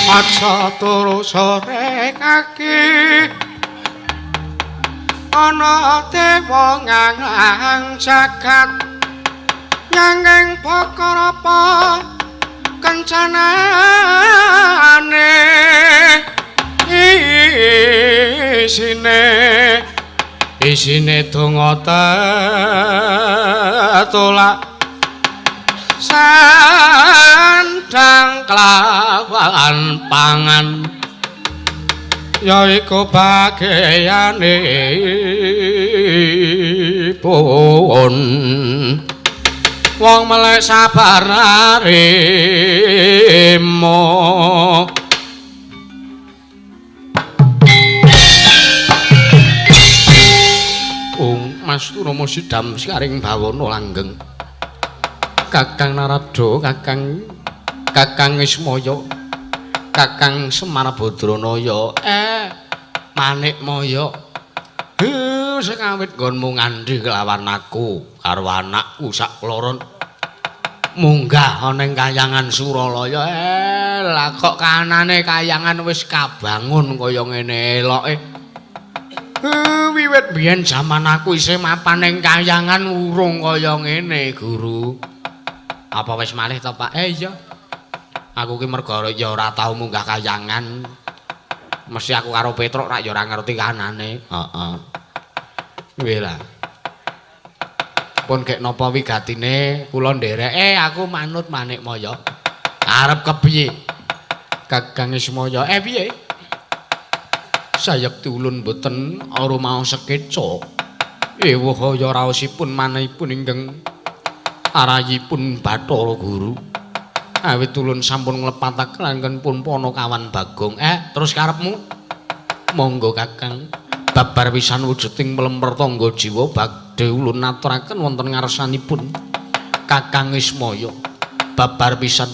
Aja turu sore kaki ana dewa ngang jagat nyanging perkara apa kencanane isine isine donga tetulak sandang kelawan pangan yaiku bageyanipun wong melek sabar narimo. Ung Mas Turama sidam sikaring bawana langgeng. Kakang Narada, Kakang Kakang Ismaya, Kakang Semar Badranaya, Manikmaya. Sekawit nggonmu ngandhi kelawan aku karo anakku sak kloron munggah ana ing kayangan Suralaya. Lah kok kanane kayangan wis kabangun kaya ngene eloke. Wiwit biyen jaman aku isih mapan ing kayangan urung kaya ngene, Guru. Apa wis malih to, Pak? Iya. Aku ki mergo ya ora tau munggah kayangan. Mesti aku karo Petruk rak ya ora ngerti kanane. Heeh. Nggih lah. Pun gek napa wigatine kula nderek. Aku manut Manikmaya. Arep kepiye? Kakang Ismaya. Piye? Sayekti ulun boten rumaos sekeca. Ewuh ya raosipun manahipun ingkang arayipun Bathara Guru. Awit ulun sampun nglepataken anggen pun Panakawan Bagong. Terus karepmu? Monggo Kakang. Babar pisan wujuding mlemper tangga jiwa badhe ulun aturaken wonten ngarsanipun Kakang Ismaya. Babar pisan.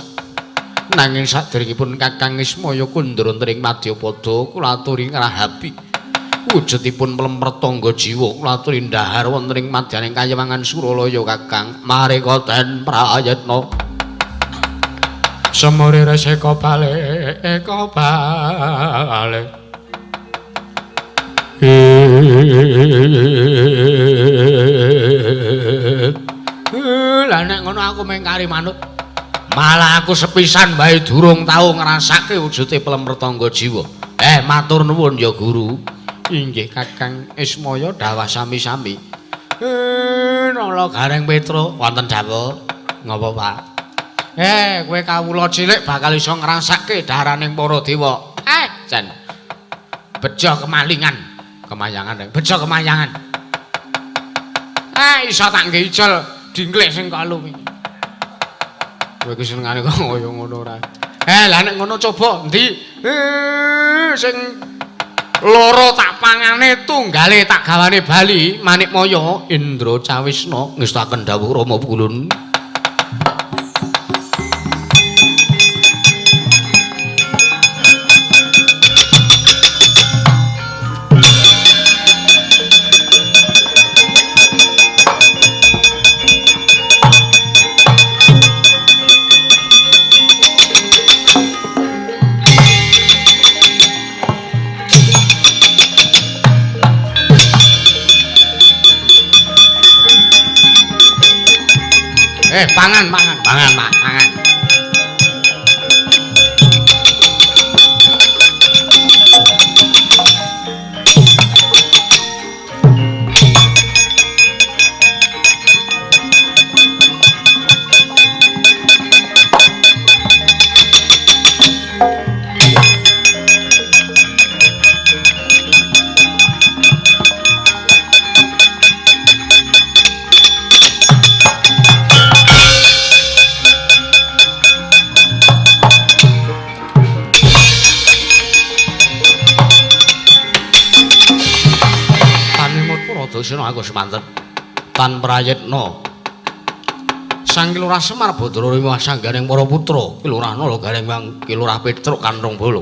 Nanging saderengipun Kakang Ismaya kundur wonten ing madyapada kula aturi ngrahapi wujudipun mlemper tangga jiwa kula aturi ndhahar wonten ing madyaning kayewangan Suralaya Kakang. Mareka den prayitna. Semure reseka balik balik. Lah nek ngono aku mengkari manut. Malah aku sepisan wae durung tau ngrasake wujude plemper tangga jiwa. Matur nuwun ya Guru. Inggih Kakang Ismaya dawah sami-sami. Nala Gareng Petruk wonten dawuh. Ngapa, Pak? Kowe kawula cilik bakal iso ngrasake daharaning para dewa. Jan. Bejo kemalingan, kemayangan, bejo kemayangan. Iso tak ngge ijol dingklik sing kalu wingi. Kowe iki senengane kok kaya ngono ora. Lah nek ngono coba endi? Sing loro tak pangane tunggale tak gawane bali Manikmaya Indra Cawisna ngestaken dawuh Rama Pulun. Pangan, pangan, pangan, Pak, pangan. Sena aku semanten tan prayitna. Sang Ki Lurah Semar Badrarima sangganing para putra Ki Lurah Nala Gareng Ki Lurah Petruk Kanthong Bala.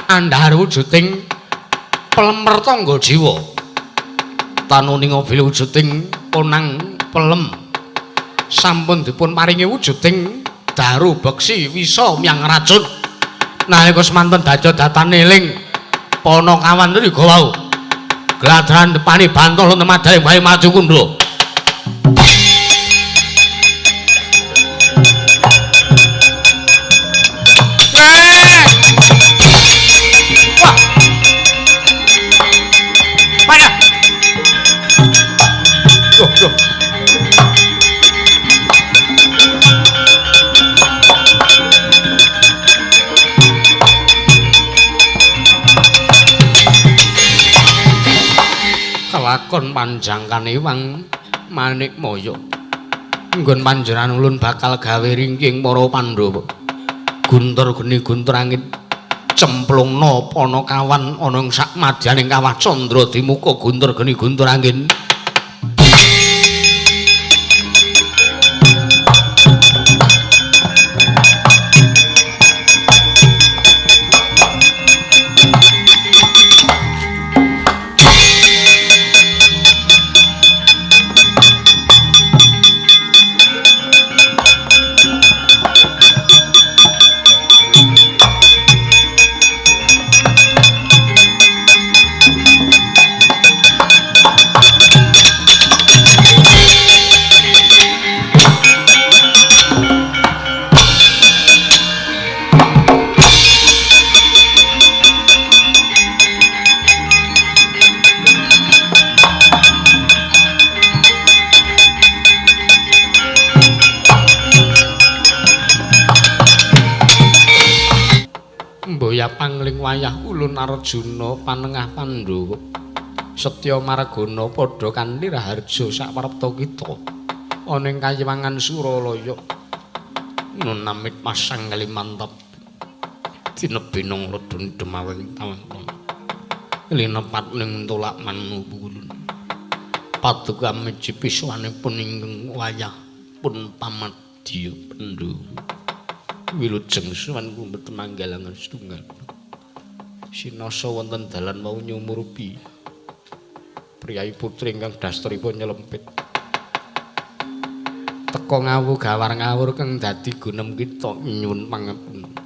Andhahar wujuding pelemer tangga jiwa. Tanuninga bilih wujuding ponang pelem. Sampun dipun paringi wujuding daru beksi wisa myang racun. Nalika semanten daja datane eling Panakawan riga wau. Gladran depani bantol wonten madyaning wae maju kundha. Wah. Mana? Duh, duh. Kelakon panjang kaniwang Manikmaya. Nggon panjenengan ulun bakal gawe ringking para Pandhawa. Guntur geni guntur angin cemplungna Panakawan ana ing sak madyaning kawah Candra Dimuka guntur geni guntur angin. Pangling wayah ulun Arjuna panengah Pandhawa Setya Margana padha kanthi raharja saprapta kita ana ing kayiwangan Suralaya nun namit pasang kalimantap tinebinung ledun demawing tawang linepat ning tolak manubulun paduka miji pisuwanipun ingkang wayah pun pamadya Pandhawa wilujeng suwan kumpet manggalangan setunggal. Sinasa wonten dalan wau nyumurupi priyayi putri ingkang dastripun nyelempit. Teka ngawu gawar ngawur kang dadi gunem kita nyuwun pangapunten.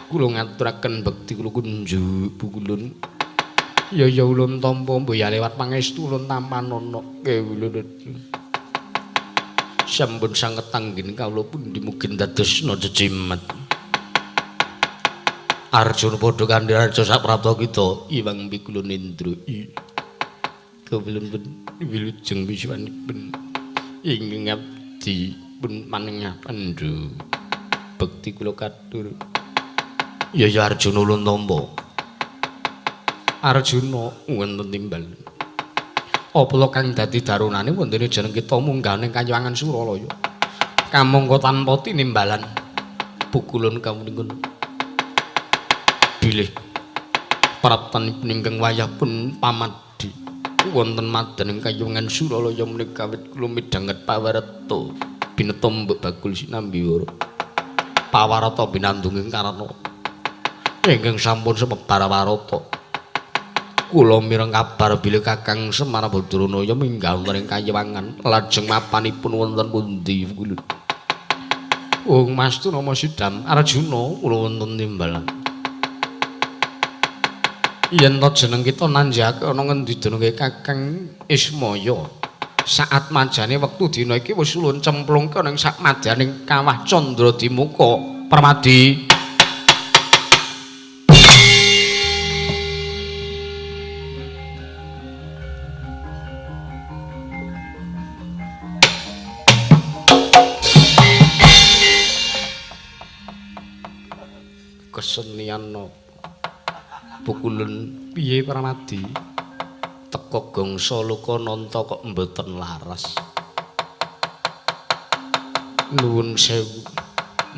Kula ngaturaken bekti kula kunjuk pukulun. Ya ya ulun tampa mboya lewat pangestu ulun tampanana kewulun. Sampun sanget anggen kawula pundi mugi dadosna jejimat. Arjuna padha kanthi raja saprapta kita Iwang Pikulun Indra. Kawulun pun wilujeng wiswanipun ingkang abdi pun manengah Pandhu. Bekti kula katur. Ya ya Arjuna ulun tampa. Arjuna wonten timbal. Apa kang dadi darunane wondene jeneng kita munggah ning kayiwangan Suralaya. Kamangka tanpa tinimbalan pukulun kawuningun. Bilih praptanipun ingkang wayah pun pamadhi wonten madan ing kayiwangan Suralaya menika awit kula midhanget pawarta bineta mbek bakul sinambiwara. Pawarta binandunging karana ingkang sampun semebar warata. Kula mireng kabar bilih Kakang Semar Badranaya minggah wonten ing kayiwangan lajeng mapanipun wonten pundi kula. Ung Mastu nama Sidam Arjuna kula wonten timbalan. Yen to jeneng kita nanjake ana ngendi jenenge Kakang Ismaya. Saat majane wektu dina iki wis ulun cemplungke ana ing sak madyaning kawah Candra Dimuka Permadi. Kesenian pukulun piye Pramadi teka gangsa Lokananta kok mboten laras. Nuwun sewu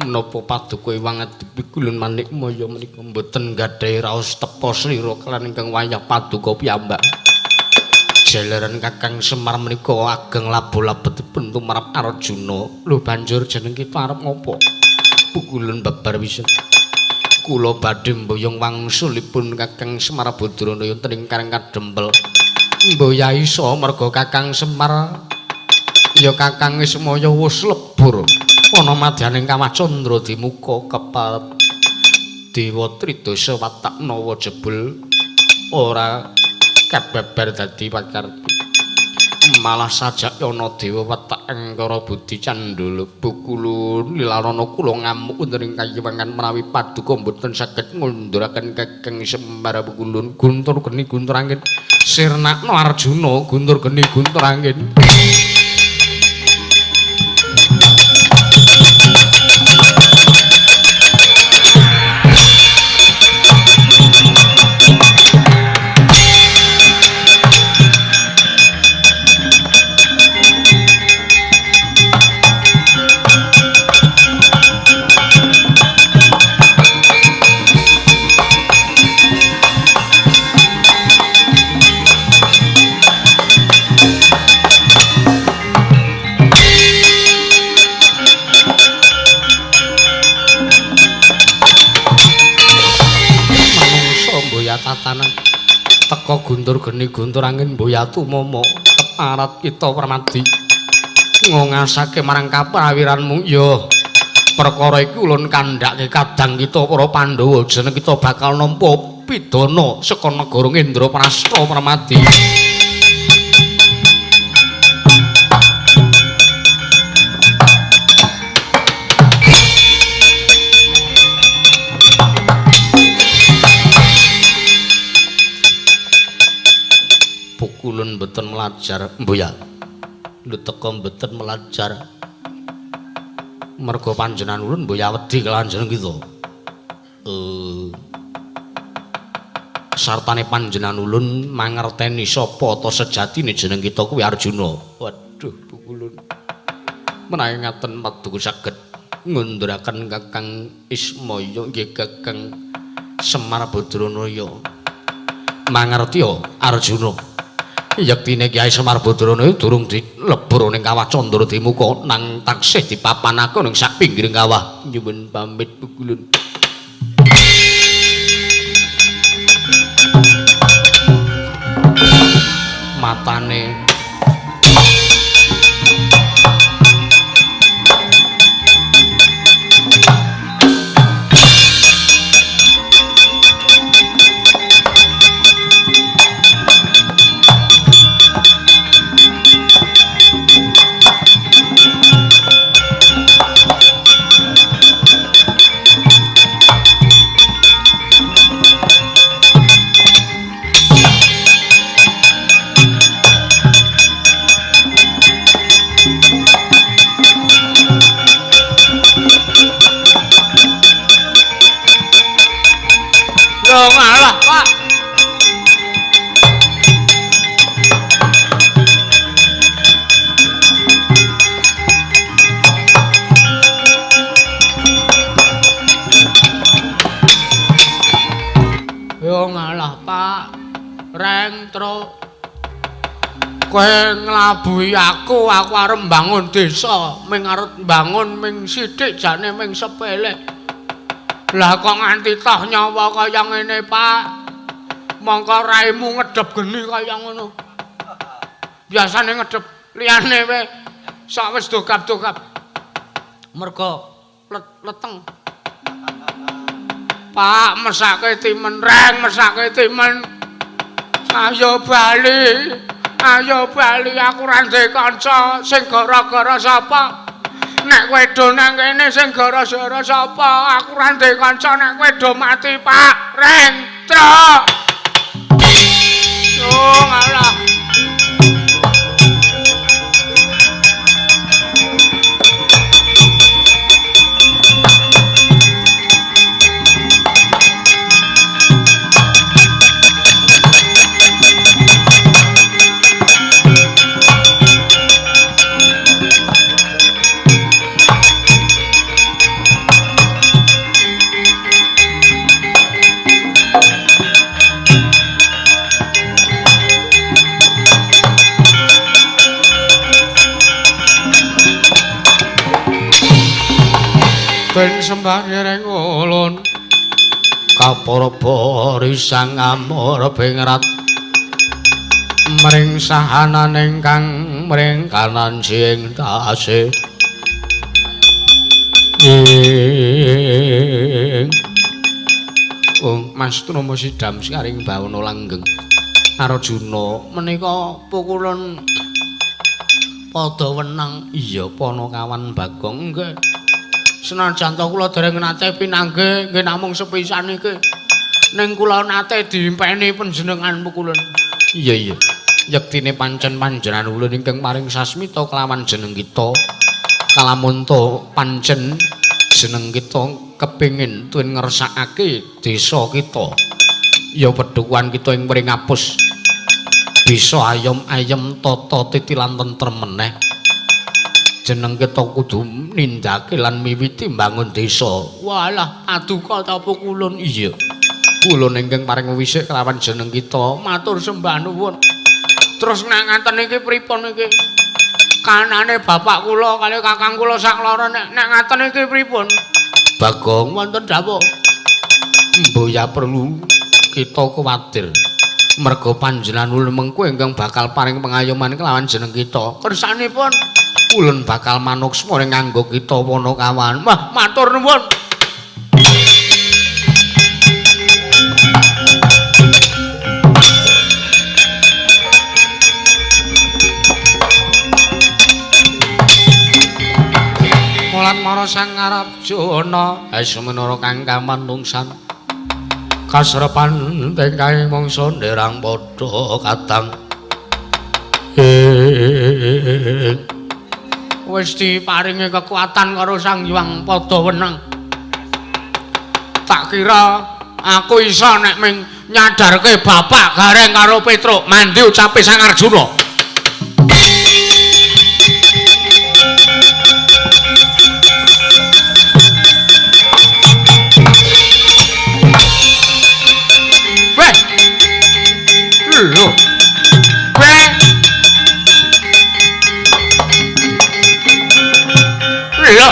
menapa paduka Iwang Adi Pikulun Manikmaya menika mboten gadhahi raos tepa slira kelan ingkang wayah paduka piyambak. Jalaran Kakang Semar menika ageng labo-labetipun tumrap Arjuna. Lho banjur jeneng kita arep ngopo? Pukulun babar wisan. Kula badhe mboyong wangsulipun Kakang Semar Badranaya wonten ing Karang Kadempel. Mboya iso merga Kakang Semar ya Kakang Ismaya wis lebur ana madyaning kawah Candra Dimuka keparet. Dewa Tridasa watak nawa jebul ora kababar dadi pakarti. Malah sajak ana dewa watak angkara budi candala bukulun lilarana kula ngamuk wonten ing kayiwangan menawi paduka mboten saged ngunduraken Kakang Semar Bukulun. Guntur geni guntur angin sirnakno Arjuna, guntur geni guntur angin. Tatanan teka guntur geni guntur angin mboyatu momo keparat kita Permadi ngongasake marang kaprawiranmu. Ya perkara iki ulun kandhake kadang kita para Pandhawa jeneng kita bakal nampa pidana saka negara Indraprasta Permadi. Ulun mboten melajar mboya. Lho teka mboten melajar. Merga panjenengan ulun mboya wedi kelawan jeneng kita. Sartane panjenengan ulun mangerteni sapa ta sejatine jeneng kita kuwi Arjuna. Waduh, bukulun. Menawi ngaten paduka saged ngunduraken Kakang Ismaya nggih Kakang Semar Badranaya. Mangertiya Arjuna. Yektine Kyai Semar Badranaya durung dilebur ning kawah Candradimuka nang taksih dipapanake ning sak pinggiring kawah. Nyuwun pamit bukulun. Matane ngalah, Pak. Yo ngalah, Pak. Rentro. Kowe nglabuhi aku, aku arep mbangun desa, ming arep mbangun ming sithik jane ming sepele. Lah kok nganti toh nyawa kaya ngene, Pak. Mongko raimu ngedep geni kaya ngono. Biasane ngedep liyane wae sak wis dogap-dogap. Mergo leteng. Pak, mesake timen, reng mesake timen. Ayo bali. Ayo bali, aku ora ndek kanca sing gara-gara sapa? Nek kowe do nang kene sing gara-gara sapa? Aku ora ndek kanca nek kowe do mati, Pak. Rentro. Oh, ngalah. Ben sembah ndereng ulun kapara barisan amor bingrat mring sahanan ingkang mring kanan sing tasih ing Oh, Mas Trama Sidam sekaring bawana langgeng. Arjuna menika pukulun padha wenang. Iya, Panakawan Bagong nggih. Senajan to kula dereng nate pinanggih nggih namung sepisan iki. Ning kula nate diimpeni panjenengan pukulun. Iya iya. Yektine pancen panjenengan ulun ingkang paring sasmita kelawan jeneng kita. Kalamunta pancen jeneng kita kepingin tuwin ngersakake desa kita. Ya pedukuhan kita ing Pringapus bisa ayem-ayem tata titi lan tentrem meneh. Jeneng kita kudu nindakake lan miwiti mbangun desa. Walah, paduka ta pukulun? Iya. Ulun ingkang paring wisik kelawan jeneng kita matur sembah nuwun. Terus nek ngaten iki pripun iki? Kanane bapak kula kali kakang kula sak loro nek ngaten iki pripun? Bagong wonten dawuh. Mboya perlu kita kuwatir. Merga panjenengan ulun mengko ingkang bakal paring pengayoman kelawan jeneng kita. Kersanipun ulun bakal manuksma ing nganggo kita Panakawan. Wah, matur nuwun. Mulat mara Sang Arjuna, asumenara kang kamanungsan. Kasrepan tingkahing mangsa nderang padha kadang. Wis diparingi kekuatan karo Sang Hyang Padha Wenang. Tak kira aku iso nek ming nyadarke bapak Gareng karo Petruk mandi ucape Sang Arjuna. Weh. Lho. Weh. Lho.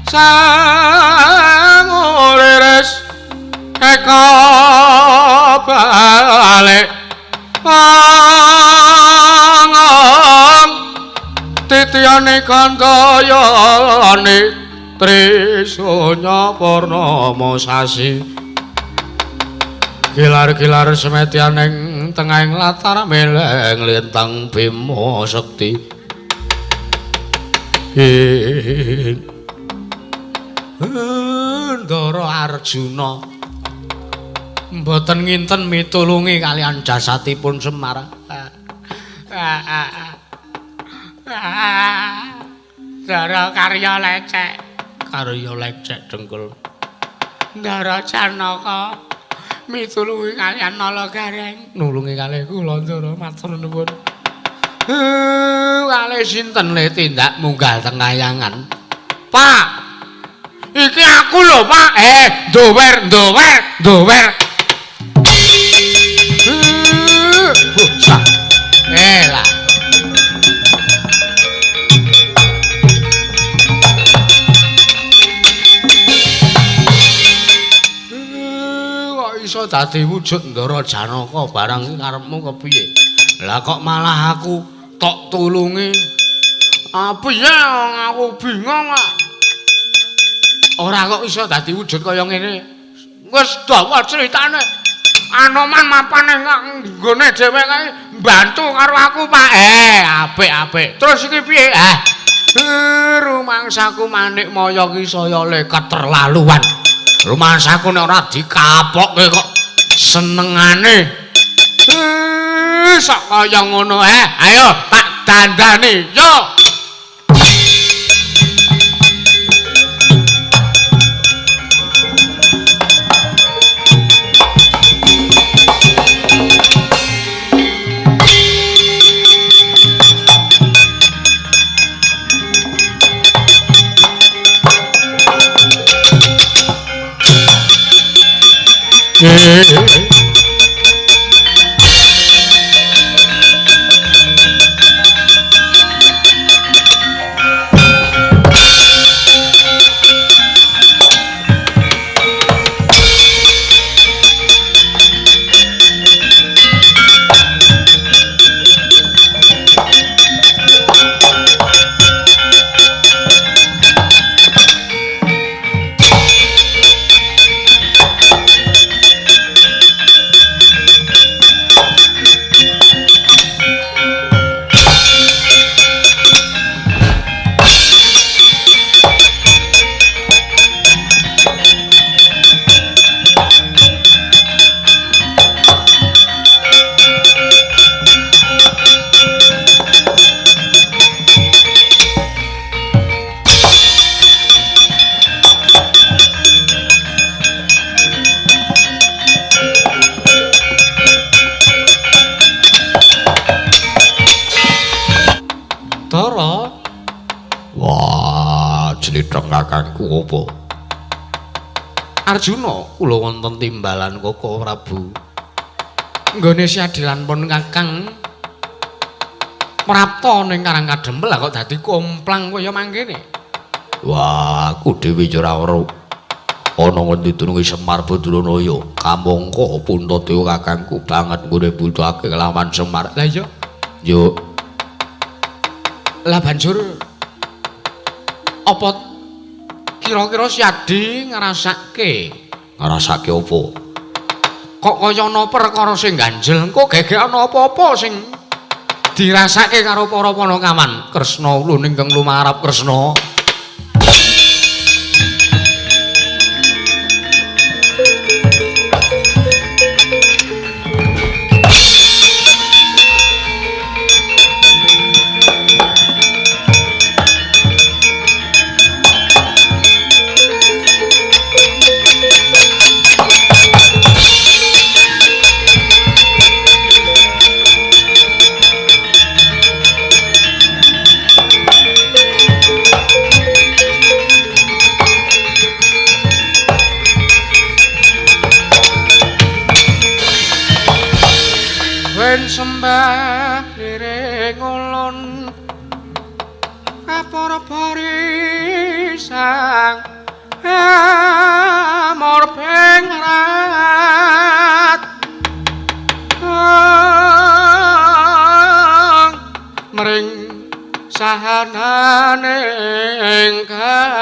Sang Uriris eka balik angong titiyane kandayane Trisunya Purnama sasi gilar-gilar semetian ing tengahing latar meleng lintang Bima Sekti. Ndara Arjuna mboten nginten mitulungi kalian jasatipun Semar. Ndara karya lecek, karya lecek dengkul. Ndara Janaka mitulungi kalian Nala Gareng, nulungi kalih kula Ndara matur nuwun. Kalih sinten le tindak munggah teng kayangan? Pak, iki aku lho, Pak. Ndower, ndower, ndower. Bocah. Lah. Kok iso dadi wujud Ndara Janaka barang iki karepmu kepiye? Lah kok malah aku tok tulungi. Piye aku bingung kok. Ora kok iso dadi wujud kaya ngene. Wis dawa critane. Anoman mapane nggone dhewe kae mbantu karo aku, Pak. Apik-apik. Terus iki piye? Rumangsaku manik maya ki saya le keterlaluan. Rumangsaku nek ora dikapokke kok senengane. Sok kaya ngono. Ayo tak dandani. Yo. Peteng kakangku apa? Arjuna, kula wonten timbalan Koko Prabu. Nggone siadilan pun Kakang prapta ning Karang Kadempel kok dadi komplang kaya mangkene. Wah, aku dhewe ora weruh. Ana ngendi dununge Semar Badranaya? Kamangka Puntadewa kakangku banget nggone butuhake kelawan Semar. Lah iya. Yo. Lah banjur apa kira-kira Siadi ngrasake? Ngrasake apa? Kok kaya ana perkara sing ganjel, engko gegek ana apa-apa sing dirasake karo para panakawan. Kresna ulun ingkang lumarap Kresna. Sembah liring ulun kapara barisang amor pengrat mring sahanane ingkang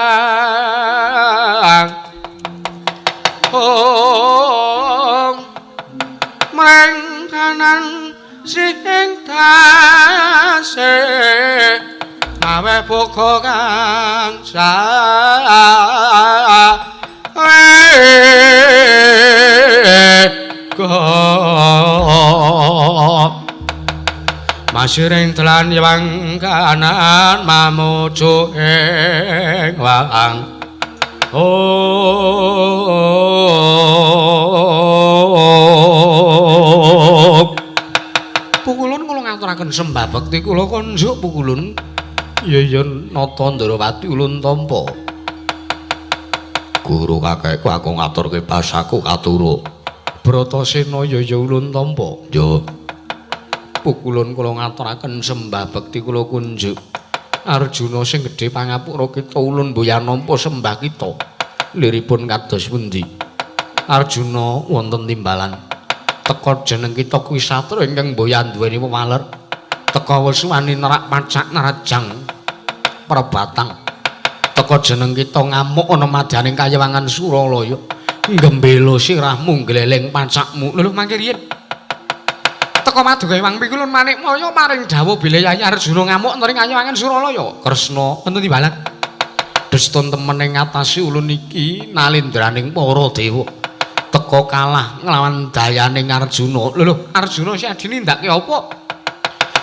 mring kanan sing tasih mawe boga kang masiring telan yewang kanan mamuju ing wang. Pukulun kula ngaturaken sembah bekti kula konjuk pukulun. Iya iya Nata Ndarawati ulun tampa. Guru kakekku aku ngaturke basaku katuro. Bratasena iya iya ulun tampa. Yo. Pukulun kula ngaturaken sembah bekti kula kunjuk. Arjuna sing gedhe pangapura kita ulun mboya nampa sembah kita. Liripun kados pundi? Arjuna wonten timbalan. Teka jeneng kita kuwi satria ingkang mboya duweni wewaler. Teka wis wani nerak pacak nerajang perbatang. Teka jeneng kita ngamuk ana madyaning kayewangan Suralaya. Nggembela sirahmu gleleng pacakmu. Lho mangke riyin. Teka maduka Hyang Pikulun Manikmaya paring dawuh bilih Yayi Arjuna ngamuk ana ing kayewangan Suralaya. Kresna wonten timbalan. Destun temen ing ngatasi ulun iki nalindraning para dewa. Teka kalah nglawan dayane Arjuna. Lho lho, Arjuna Siadi nindakake apa?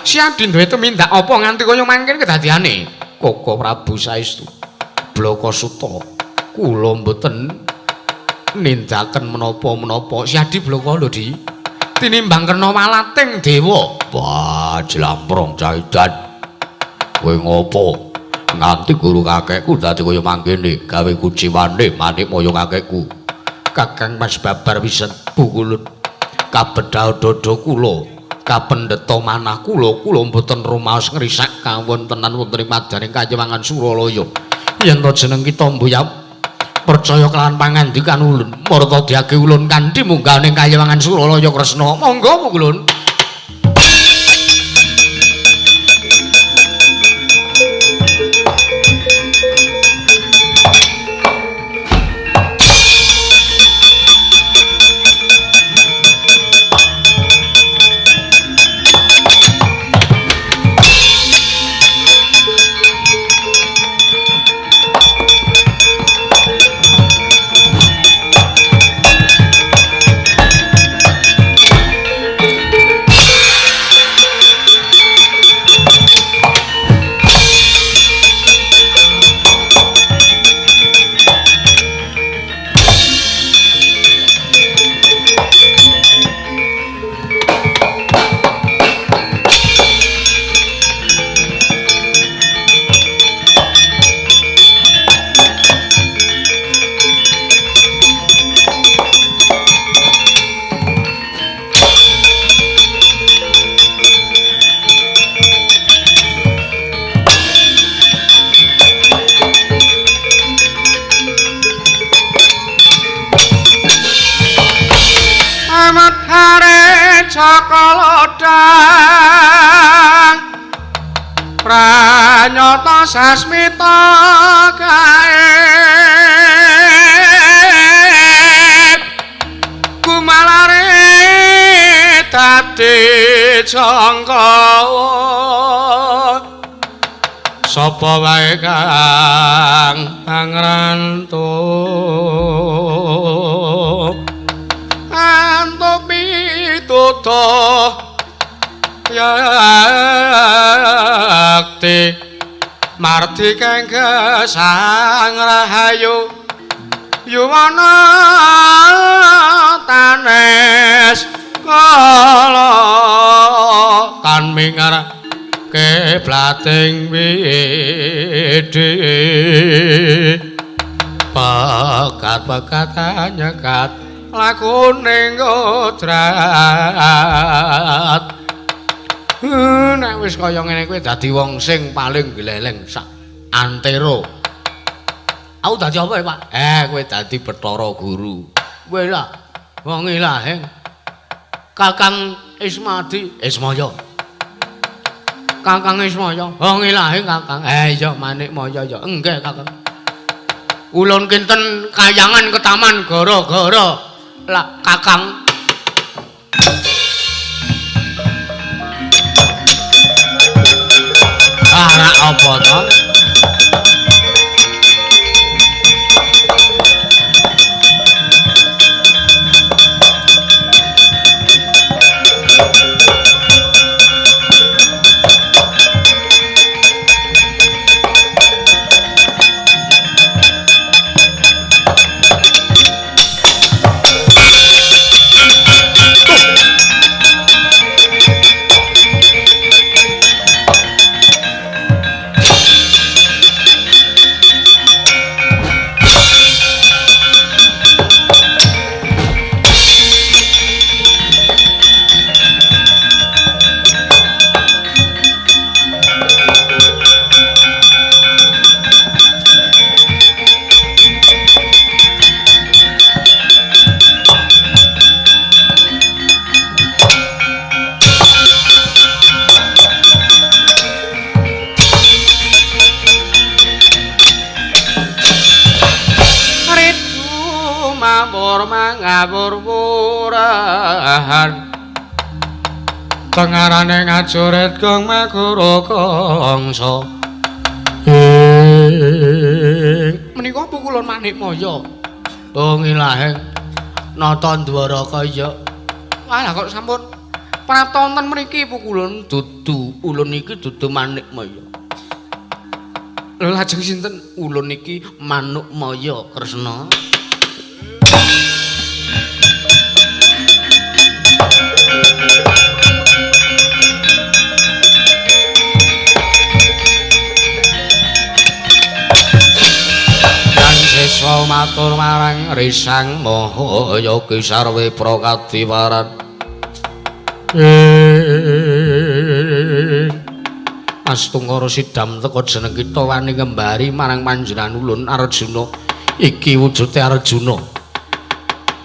Siadi duwe tumindak apa nganti kaya mangkene kedadiane? Koko Prabu saestu. Blaka Suta, kula mboten nindaken menapa-menapa. Siadi blaka lho, Di. Tinimbang kena walating dewa. Wah, jlamprong caidan. Kowe ngopo? Nganti guru kakekku dadi kaya mangkene, gawe kuciwane Manikmaya kakekku. Kakang Mas babar pisan pukulun. Kabedhal dada kula, kapendheta manah kula, kula mboten rumaos ngrisak kawontenan wonten ing madyaning kayewangan Suralaya. Yen to jeneng kita mboya percaya kelawan pangandikan ulun, marta diage ulun kanthi munggah ning kayewangan Suralaya Kresna. Monggo pukulun. Jaka Lodang Pranyata Sasmita gaib kumalare dadi jangka sapa wae kang ngrantuk antuk pitutuh yakti mardi kang gesang rahayu yuwana tanes kala tan mingar keblating widi pekat-pekatan nyekat lakune kodrat. Nek wis kaya ngene kuwi dadi wong sing paling gleleng sak antero. Aku dadi apa ya, Pak? Kowe dadi Bathara Guru. Kowe lah wong ilahing Kakang Ismadi Ismaya. Kakang Ismaya, wong ilahing Kakang. Iya Manikmaya ya. Nggih, Kakang. Ulun kinten kayangan ke taman gara-gara lah Kakang. Ora apa to? Mawur-mawurahan tengarane ngajurit gong maguru kangsa. Menika pukulun Manikmaya. Oh ngilahing nata Ndwaraka ya. Wah kok sampun prapta wonten mriki pukulun dudu ulun iki dudu Manikmaya. Lha lajeng sinten ulun iki Manukmaya Kresna? Siswa matur marang Risang Maha Yogi Sarwe Prakadiwaran. Astungkara sidam teka jeneng kita wani ngembari marang panjenengan ulun Arjuna. Iki wujude Arjuna.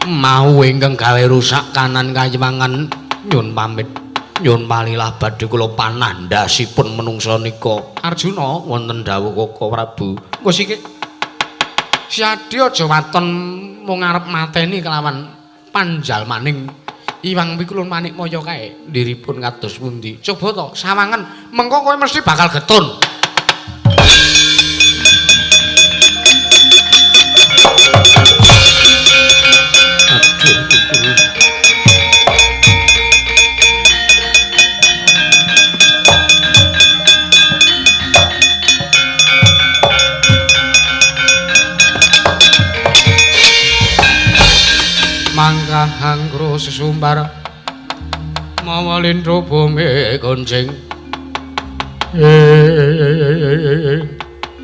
Mau ingkang gawe rusak kanan kayiwangan nyun pamit. Nyun palilah badhe kula panah ndasipun menungsa nika. Arjuna wonten dawuh Koko Prabu. Engko siki Siadi aja waton mung arep mateni kelawan panjalmaning Iwang Pikulun Manikmaya kae ndiripun kados pundi. Coba to sawangen mengko kowe mesti bakal getun. Aduh. Mangkah angkro sesumbar mawa lindro bumi gonceng.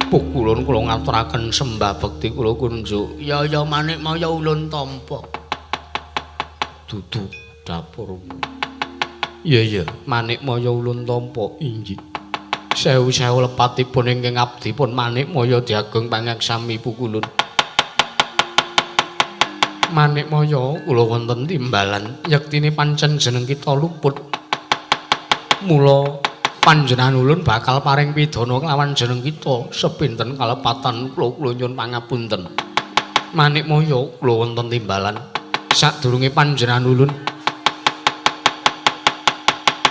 Pukulun kula ngaturaken sembah bekti kula kunjuk. Ya ya Manikmaya ulun tampa. Dudu dapurmu. Iya iya Manikmaya ulun tampa inggih. Sewu-sewu lepatipun ingkang abdipun Manikmaya diageng pangaksami pukulun. Manikmaya kula wonten timbalan yektine pancen jeneng kita luput. Mula panjenengan ulun bakal paring pidana kelawan jeneng kita sepinten kalepatan kula kula nyuwun pangapunten. Manikmaya kula wonten timbalan sadurunge panjenengan ulun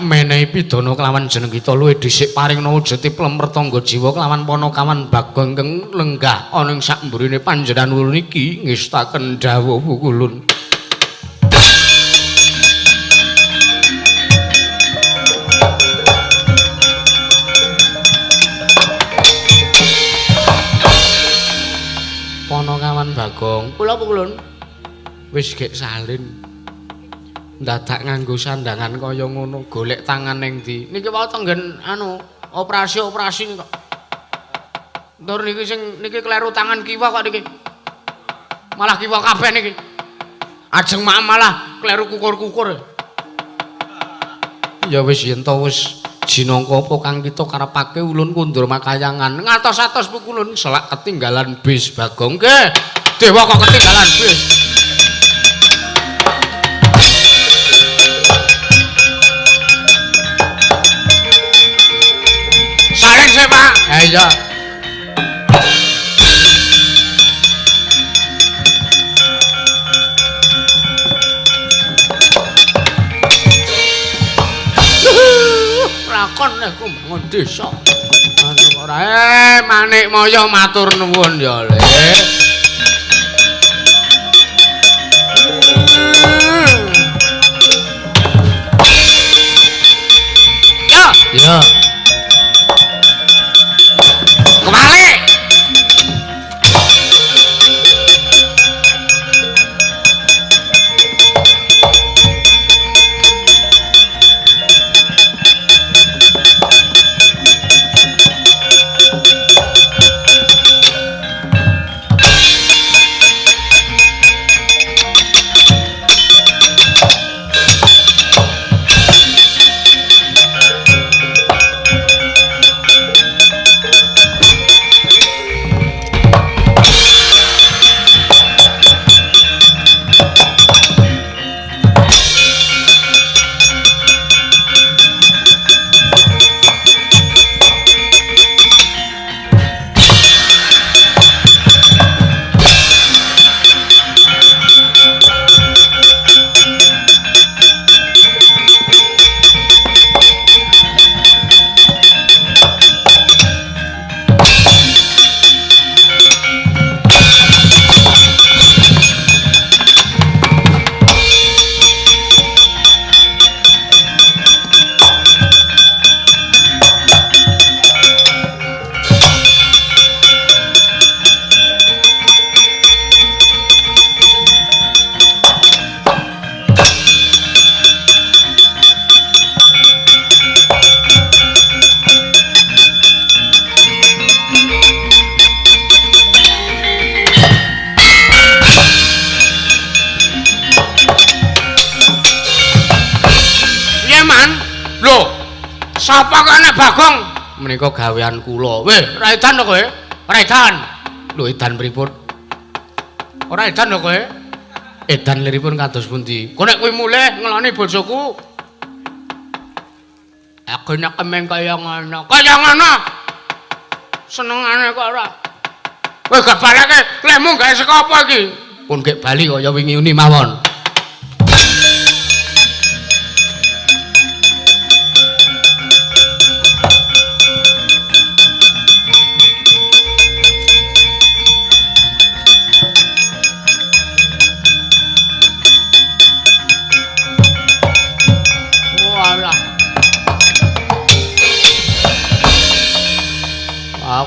menehi pidana kelawan jeneng kita luwih dhisik paringna wujute plemer tangga jiwa kelawan panakawan Bagong ingkang lenggah ana ing sakmburine panjenengan ulun iki ngestaken dawuh ulun. Panakawan Bagong, kula pukulun wis gek salin. Dadak nganggo sandangan kaya ngono, golek tangan ning ndi? Niki wae tenggen anu operasi-operasi kok. Tur niki sing niki kleru tangan kiwa kok niki. Malah kiwa kabeh niki. Ajeng malah kleru kukur-kukur. Ya wis yen to wis jinangka apa kang kita karepake ulun kundur makayangan. Ngatos-atos pukulun selak ketinggalan bis Bagong. Nggih, dewa kok ketinggalan bis. Salin sih, Pak. Ha iya. Lakon nek mbangun desa. Anu ora Manikmaya matur nuwun ya, Le. Ya. Ya. Kebalik. Sapa kok anak Bagong? Menika gawean kula. Weh, ora edan to kowe? Ora edan. Lho edan pripun? Ora edan to kowe? Edan liripun kados pundi? Kok nek kowe mulih ngeloni bojoku. Aku nek kemeng kaya ngono. Kaya ngono. Senengane kok ora. Kowe gak baleke lehmu gawe saka apa iki? Pun gek bali kaya wingi uni mawon.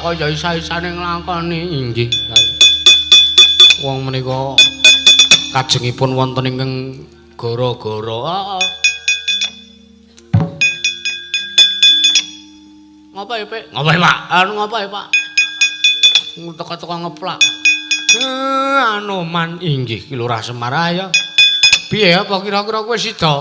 Kaya isa-isane nglakoni inggih. Wong menika kajengipun wonten ingkang gara-gara. Heeh. Ngopo ya, Pik? Ngopo ya, Pak? Anu ngopo ya, Pak? Teko-teko ngeplak. Anoman inggih Ki Lurah Semar ya. Piye apa kira-kira kowe sida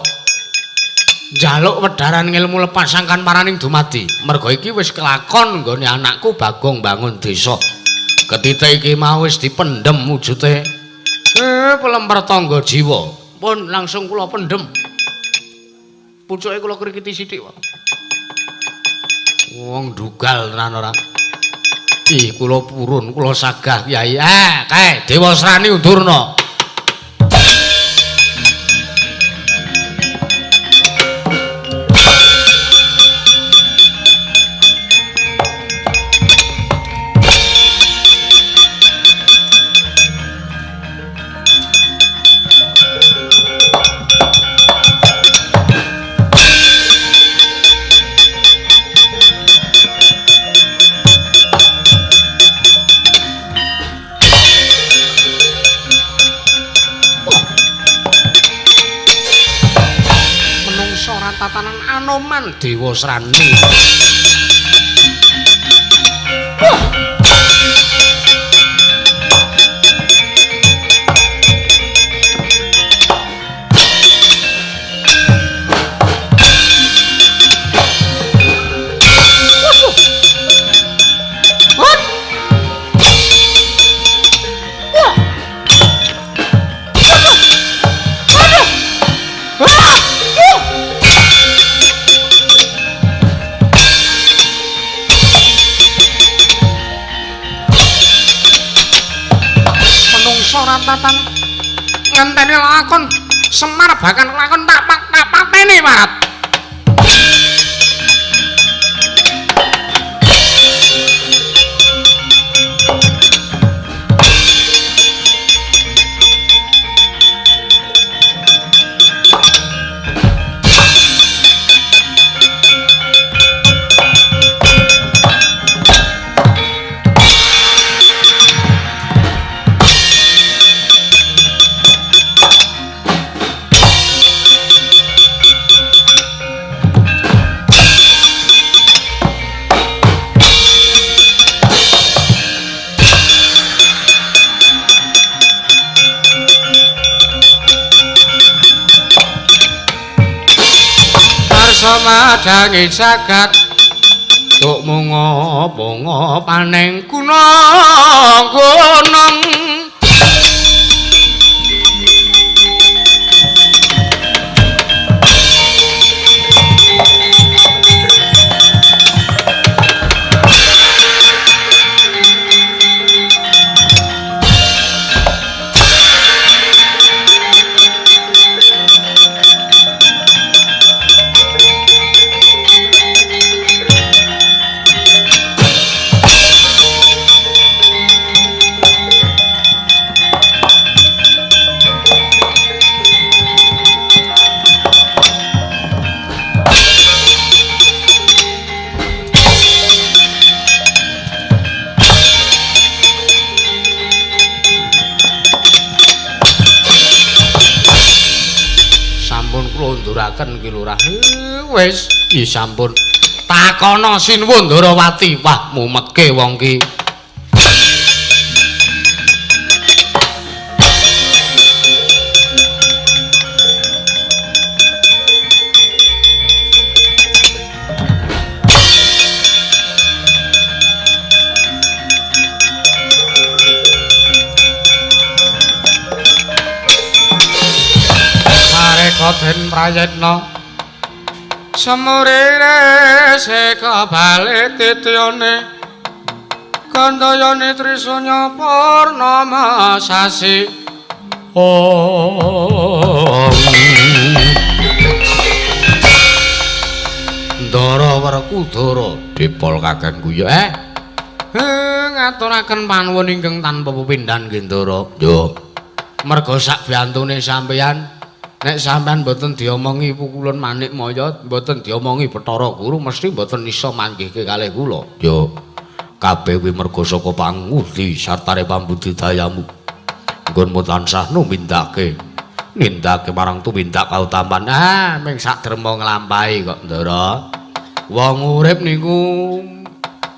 njaluk wedharan ngilmu lepas sangkan paraning dumadi? Merga iki wis kelakon nggone anakku Bagong bangun desa. Ketite iki mau wis dipendhem wujute Pelemper tangga jiwa. Pun langsung kula pendhem. Pucuke kula krikiti sithik wae. Wong dugal tenan ora. Ih, kula purun, kula sagah Kyai. Kae Dewasrani undurna. Tatanan Anoman Dewasrani. Wah. Wah. Wah. Aduh. Wah. Tatan ngenteni lakon Semar bahkan lakon tak pateni warat. Madangi jagat tuk munga-munga paneng gunung-gunung. Nduraken ki lurah. Wis, iki sampun. Takono Sinuwun Ndorowati. Wah, mumeke wong ki. Den prayitna semurire sekabale tityane kandayane trisunya purnama sasi. Om Ndara Werkudara dipol kakang guyu. Ngaturaken panuwun ingkang tanpa pepindhan nggih Ndara. Yo merga sak biyantune sampeyan. Nek sampean mboten diomongi pukulun manik maya, mboten diomongi Bathara Guru mesti mboten iso manggihke kalih kula. Yo kabeh kuwi merga saka pangudi sartane pambudidayamu. Nggonmu tansah numindake, nindake marang tumindak kautaman. Ah, ming sak derma nglampahi kok, Ndara. Wong urip niku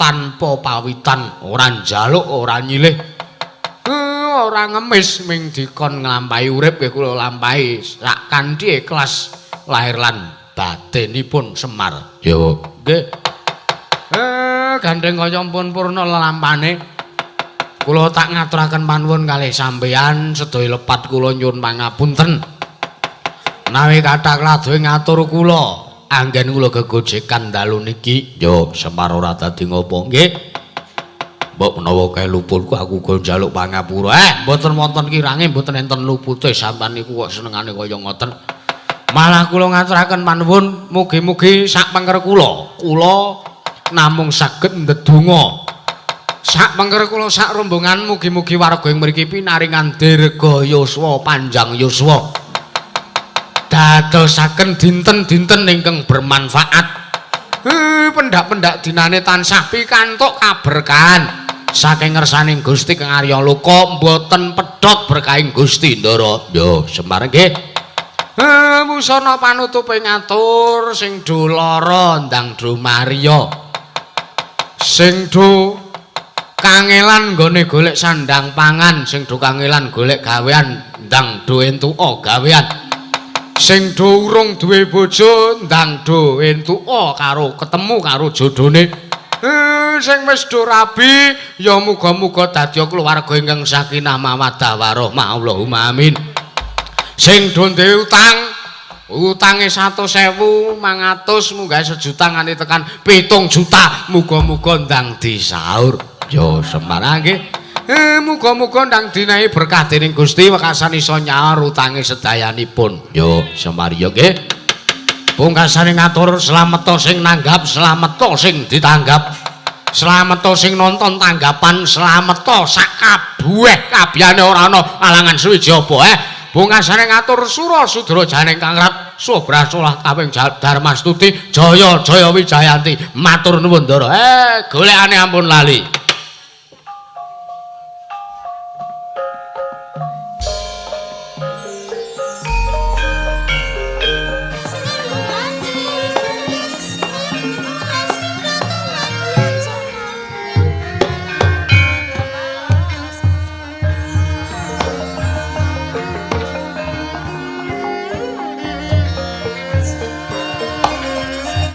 tanpa pawitan, ora njaluk, ora nyilih. Ora ngemis ming dikon nglampahi urip nggih kula lampahi sak kanthi ikhlas lahir lan batinipun Semar. Yo nggih. Gandeng kaya pun purna lelampane. Kula tak ngaturaken panuwun kalih sampeyan sedaya lepat kula nyuwun pangapunten. Nawi kathah kladuhe ngatur kula, anggen kula gegojekan dalu niki. Yo Semar ora dadi ngopo nggih. Mbok menawa kae luputku aku uga njaluk pangapura. Mboten wonten kirange, mboten enten lupute sampean niku kok senengane kaya ngoten. Malah kula ngaturaken panuwun mugi-mugi sak pengker kula, kula namung saged ndedonga. Sak pengker kula sak rombongan mugi-mugi warga ing mriki pinaringan dirga yuswa panjang yuswa. Dadosaken dinten-dinten ingkang bermanfaat. Pendak-pendak dinane tansah pikantuk kaberkahan saking ngersaning Gusti Kang Arya Loka mboten pedhot berkahing Gusti Ndara. Yo Semar nggih. Wusana panutupe ngatur sing do lara ndang do mariya. Sing do kangelan nggone golek sandang pangan, sing do kangelan golek gawean ndang do entuka gawean. Sing do urung duwe bojo ndang do entuka karo ketemu karo jodhone. Sing wis do rabi ya muga-muga dadi keluarga ingkang sakinah mawaddah warahmah. Allahumma amin. Sing do duwe utang, utange 100.000, 500, munggah sejuta nganti tekan 7 juta, muga-muga ndang disaur. Yo Semar nggih. Muga-muga ndang dinehi berkah dening Gusti wekasan iso nyaur utange sedayanipun. Yo Semar yo nggih. Pungkasane ngatur slameta sing nanggap, slameta sing ditanggap. Slameta sing nonton tanggapan, slameta sak kabeh kabehane ora ana alangan suwiji apa eh. Pungkasane ngatur sura sudra janing kang rat sobrasolah kaping Darmastuti jaya jaya wijayanti. Matur nuwun Ndara. Golekane ampun lali.